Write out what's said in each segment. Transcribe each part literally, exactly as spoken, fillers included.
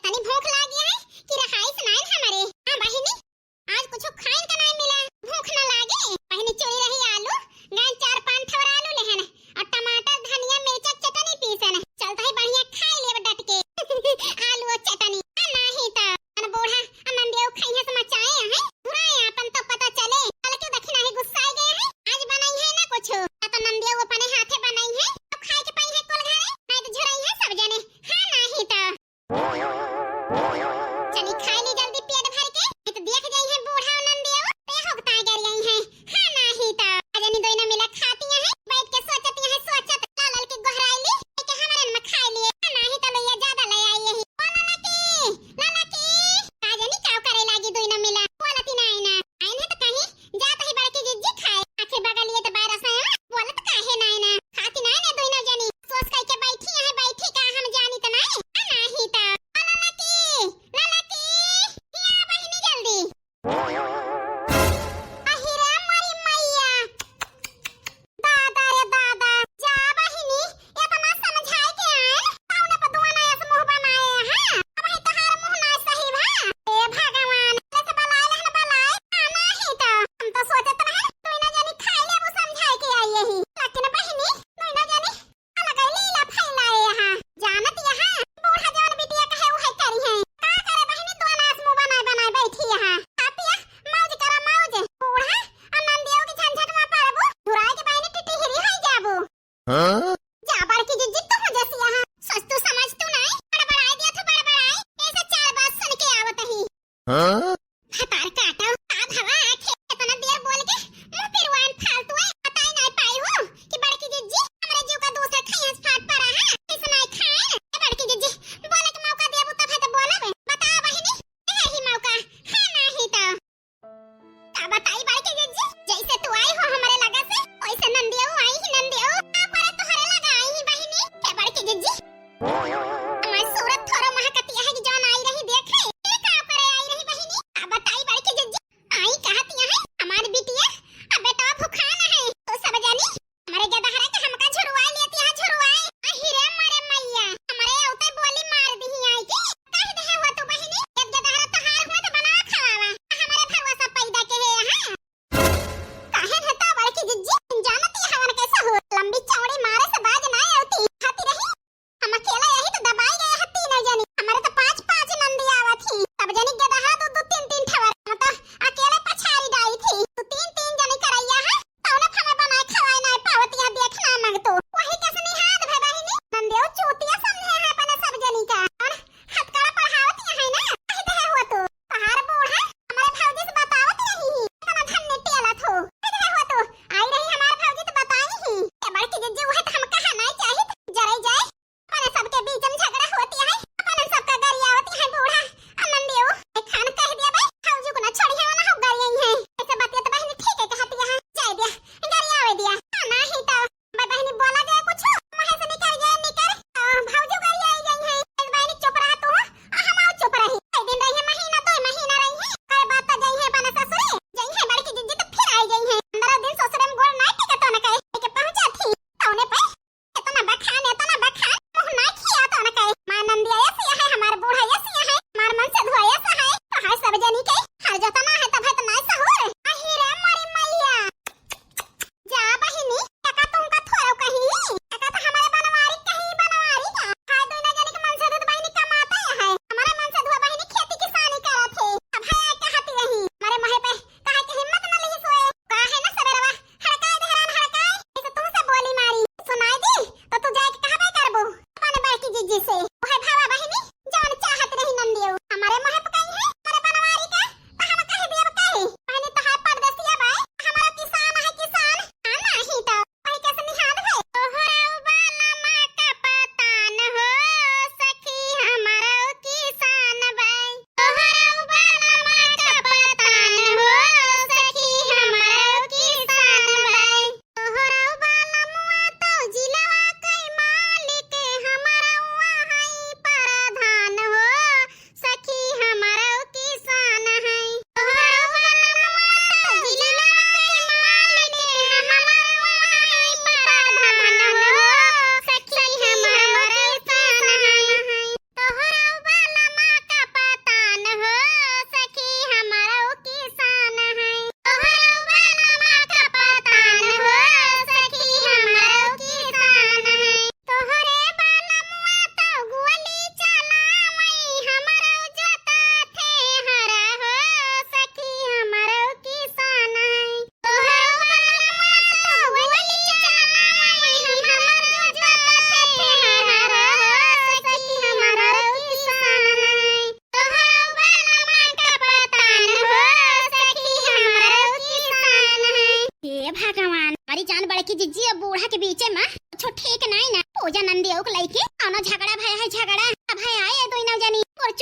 तनी भूख लागी है कि रहाइस नाइन हमरे। हाँ बहिनी, आज कुछ खाइन का नाहीं मिला, भूख ना लागे। बहिनी चुरी रही आलू, गए चार पाँच ठवर आलू लेहन और टमाटर, धनिया, मिर्चा, चटनी पीसन। चलता है बढ़िया खाई लेब डट के आलू और चटनी। आ नाहीं तो अन बूढ़ा अमन देव खइहे से मचाए हैं। बुराए आपन तो पता चले, कल के देखी नाहीं गुस्साए गए हैं। आज बनाई है ना कुछ, ना तो नंदिया वो अपने हाथे बनाई है, तो खाए के पाई है कुल घरे, नाहीं तो झुराई है सब जने। हाँ नाहीं तो।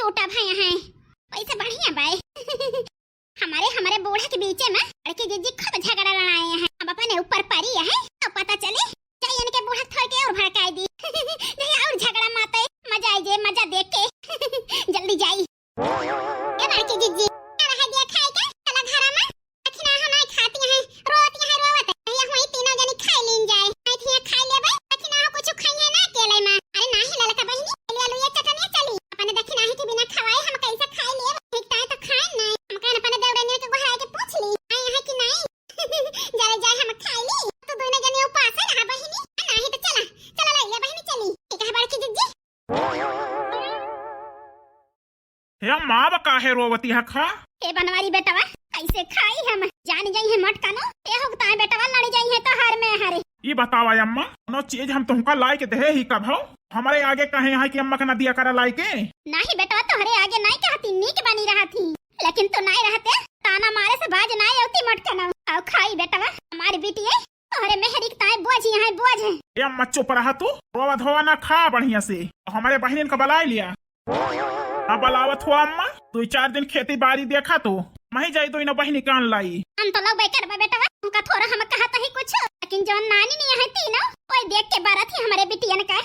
उठा भाई हैं। पैसा बढ़िया बाय। हमारे, हमारे बूढ़ा के बीचे में बड़की जिज्जी खूब झगड़ा लड़ाए हैं। अब अपने ऊपर परी है, तो पता चले। जाई इनके बूढ़ा थोड़ के और भड़काई दी। नहीं और झगड़ा माते, मजा आई जे, मजा देख के। जल्दी जाई। ए बड़की जिज्जी, का रह गया खाए के? चला घरा में। दखिना हो नाई खाती हैं, रोवत हैं, रोवत। भैया हुई तीनों जनी खाई लीन जाए। नहीं थी खाई लेबे, दखिना हो कुछ खाई है ना अकेले में। अरे नाही ललका बहिनी, चली आलू ये चटनिया चली। अपने दखिना ही के बिना खवाए हम कैसे खाई लेब? ठीक ताई तो खाए नहीं। हम कहन अपने देवरनिया के गोहराए के पूछ ली। आई है कि नहीं? जरे जाए हम खाई ली। तो दोनों जनी उपास है ना बहिनी? नाही तो चला, चला ले ले बहिनी चली। ठीक है बड़की जिज्जी। हे अम्मा, अब काहे रोवती है खा? हे बनवारी बेटवा, कैसे खाई हम? जान जाई है मटकानो, ए होगता है बेटवा, लड़ जाई है तो हर में हरे। ई बतावा अम्मा, कोनो चीज हम तुमका लाई के देहे ही कब हो? हमारे आगे कहे है कि अम्मा के ना दिया करा लाई के? नाही बेटवा, तोहरे आगे नाही कहती, नीक बनी रहती, लेकिन तो नाही रहते, ताना मारे से बाज नाही आवती मटकानो। आओ खाई बेटवा, हमारी बिटिया तोहरे मेहरी के ताए बोझ यहाँ बोझ। ए अम्मा चुप रहा तू, रोवा धोवा ना खा बढ़िया से, हमारे बहिनिन का बलाई लिया। अब बलावत हुआ अम्मा, दुई चार दिन खेती बारी देखा तो, मही जाई दुई ना बहिनी कान लाई। हम तो लोग बेकार बा बेटवा, उनका थोड़ा हम कहत ही कुछ, लेकिन जौन नानी नहीं है तीनों, कोई देख के बारत ही हमारे बिटियन का।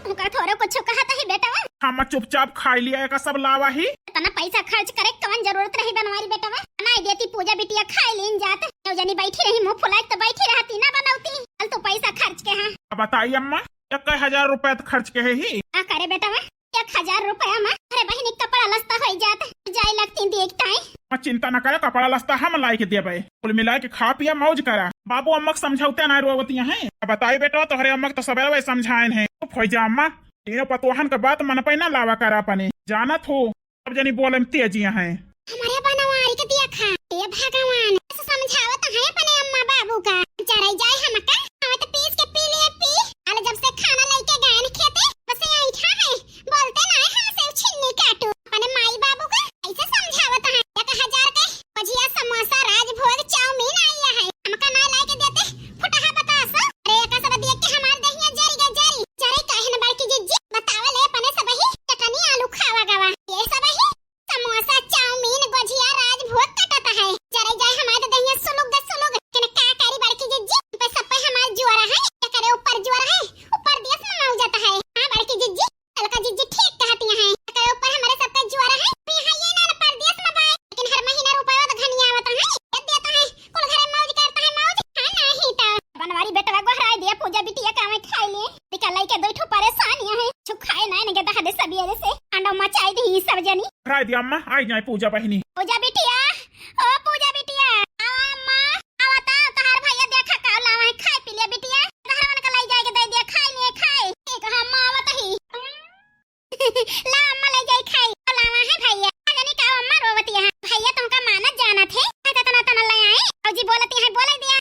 उनका थोड़ा कुछ कहत ही बेटवा। हम चुपचाप खाई लिया, एका सब लावा ही। इतना पैसा खर्च करे कवन जरूरत रही बनवारी बेटवा, बनाई देती पूजा बिटिया खाई लीन जात। नौ जनी बैठी रही मुंह फुलाई तो बैठी रहती ना बनौती, फालतू पैसा खर्च के है। अब बताई अम्मा, एक हजार रुपया तो खर्च के है ही। का करे बेटवा, एक हजार रुपया में अरे बहिनी कपड़ा लस्ता होई जात, जाए लगती देख ताई। अम्मा चिंता न करे, कपड़ा लस्ता हम लाई के देबे। कुल मिला के खा पिया मौज करा। बाबू अम्मा के समझौते ना रोवतिया हैं। अब बताई बेटवा, तोहरे अम्मा के तो सबेरे वही समझाएन है। चुप हो जा अम्मा, तीनों पतोहन के बात मन पे ना लावा करा अपने, जानत हो। अब जनी बोले में तेजिया हैं। हमारे बनवारी के देखा, हे भगवान, ऐसे समझावत है अपने अम्मा बाबू का। जरे जाए हमका, हम तो पीस के पी ले पी। अल जब से खाना लेके गए न खेते, बस ऐठा है, बोलते ना है हमसे छिन्नी काटू। अपने माई बाबू का ऐसे समझावत है, एक हजार के भजिया समोसा राजभोग चाउमीन आई है, हमका ना लेके देते, फुटहा बतास। अरे एका सब देख के हमार दहिया जरी गे जरी, जरे काहे न बड़की जिज्जी, बतावा ले अपने सब ही चटनी आलू खावा गवा, ये सब ही समोसा, चाउमीन, गोझिया, राजभोग कटत है। जरे जाए हमारे तो दहिया सुलुग गे सुलुग। लेकिन का करी बड़की जिज्जी, पे सब पे हमार जुआरा है, एकरे ऊपर जुआरा है, ऊपर देश में मऊ जाता है। हाँ बड़की जिज्जी, ललका जिज्जी ठीक कहती हैं, एकरे ऊपर हमारे सबका जुआरा है। यहाँ ये ना परदेश में बाए, लेकिन हर महीना रुपया तो घनिया आवत है, ये देता है, कुल घरे मौज करता है, मौज। हाँ नहीं तो। बनवारी बेटवा गोहराए दिया, पूजा बिटिया का मैं खाई ले। बिका लइके दो ठो परेशान यहाँ है, कुछ खाए ना इनके दहा दे सबेरे से, अंडा मचाई दी सब जनी। राय दिया अम्मा, आई जाए पूजा बहिनी। पूजा बिटिया, ओ पूजा बिटिया, आओ अम्मा, आओ तो तहार भैया देखा का लावा है, खाए पी ले बिटिया, तहरवन का लाई जाए के दे दिया, खाए लिए खाए। ठीक है अम्मा, आवत ही। ला अम्मा ले जाई खाई, लावा है भैया। आ जानी का अम्मा रोवती है, भैया तुमका मानत जानत है, तना तना ले आए। भौजी बोलती है, बोले दिया।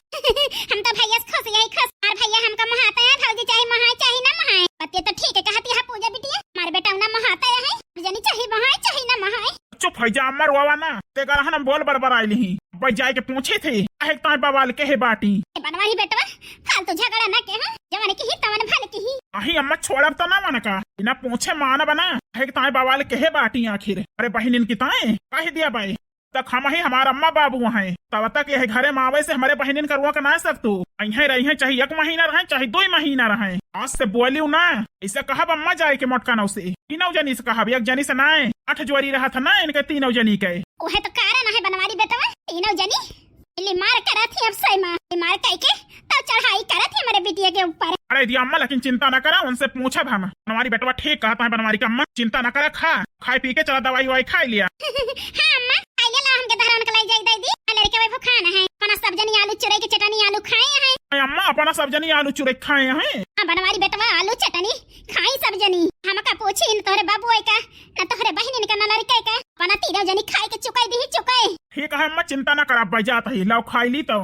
हम तो भैया से खुश यही खुश, और भैया हमका मोहाते हैं, भौजी चाहे मोहाए चाहे ना मोहाए। बतिया तो ठीक है कहती है पूजा बिटिया, हमारे बेटा उन्हें मोहाते हैं, जानी चाहे मोहाए चाहे ना मोहाए। चुप हो जा अम्मा, रोवा ना, ते गरहन हम बोल बरबर आइली ही। भाई जाए के पूछे थे, काहे ताए बवाल के है बाटी। ए बनवारी बेटवा, फालतू झगड़ा ना के, हाँ? जवन की ही तवन भल की ही। अही अम्मा छोड़ब तो ना मन का, बिना पूछे मानब ना, काहे ताए बवाल के है बाटी आखिर। अरे बहिनिन की ताए, कह दिया भाई, तक हम ही हमार अम्मा बाबू हैं, तब तक यह घरे में आवे से हमारे बहिनिन का रुआ के ना सकतू। अइहें रहिहें, चाहे एक महीना रहें, चाहे दो महीना रहें। आज से बोलियो ना, ऐसे कहब अम्मा जाए के मोटका नौ से, तीनों जनी से कहब, एक जनी से ना, आठ जोड़ी रहा था ना इनके तीनों जनी के। उहे तो कारण है बनवारी बेटवा, तीनों जनी इली मार करत ही अब सही माँ, इली मार कह के तब चढ़ाई करत ही हमारे बिटिया के ऊपर। अरे दिया अम्मा, लेकिन चिंता ना करा, उनसे पूछब हम। बनवारी बेटवा ठीक कहता है, बनवारी का अम्मा, चिंता ना करा, खा, खाए पी के चला दवाई ववाई खाए लिया। हाँ अम्मा, आइले ला हमके धरन के लाई जाई दे दी, आ लड़के वही भुखान है, अपना सब जनी आलू चुरई के चटनी आलू खाए हैं। अरे अम्मा, अपना सब जनी आलू चुरई खाए हैं। हाँ बनवारी बेटवा आलू चटनी खाई सब जनी, हमका पूछी न तोहरे बाबू आई का, न तोहरे बहिनिन का, न लड़के का, अपना तीनों जनी खाए के चुकाई दी चुकाई। ठीक है अम्मा, चिंता ना करा, भाई जात ही, लाओ खाई ली तो।